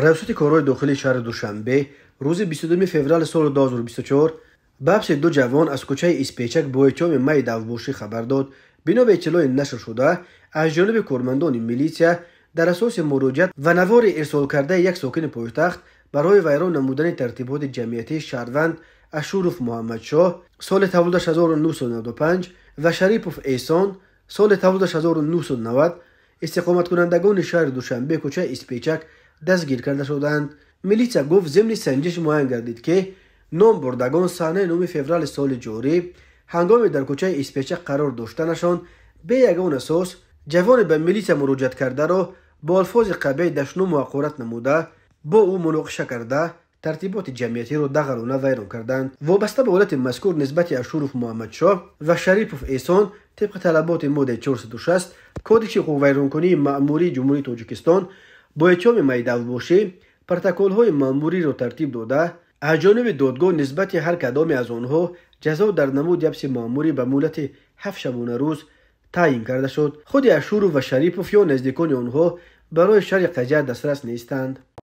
Раёсати корҳои дохилии шаҳри Душанбе рӯзи 22 феврали соли 2024 ба ҳабси ду ҷавон аз кӯчаи Испечак бо иттиҳоми майи давбошӣ хабар дод. Бино ба иттилои нашршуда аз ҷониби кормандони милитсия, дар асоси муроҷиат ва навори ирсолкардаи як сокини пойтахт барои вайрон намудани тартиботи ҷамъиятии шаҳрванд Ашуров Муҳаммадшоҳ, соли таваллудаш 1995, ва Шарипов Эҳсон, соли таваллудаш 1990, истиқоматкунандагони шаҳри Душанбе, кӯчаи Испечак, дастгир карда шуданд. Милитсия гуфт, зимни санҷиш муайян гардид, ки номбурдагон санаи 9 феврали соли ҷорӣ ҳангоми дар кӯчаи Испечак қарор доштанашон бе ягон асос ҷавоне ба милитсия муроҷиат кардаро бо алфози қабеҳ дашному ҳақорат намуда, бо ӯ муноқиша карда, тартиботи ҷамъиятиро дағалона вайрон карданд. Вобаста ба ҳолати мазкур нисбати Ашуров Муҳаммадшоҳ ва Шарипов Эҳсон тибқи талаботи моддаи 460 Кодекси ҳуқуқвайронкунии маъмурии Ҷумҳурии Тоҷикистон бо иттиҳоми майдавбошӣ протоколҳои маъмуриро тартиб дода, аз ҷониби додгоҳ нисбати ҳар кадоме аз онҳо ҷазо дар намуди ҳабси маъмурӣ ба муҳлати 7 шабонарӯз таъин карда шуд. Худи Ашуров ва Шарипов ё наздикони онҳо барои шарҳи қазия дастрас нестанд.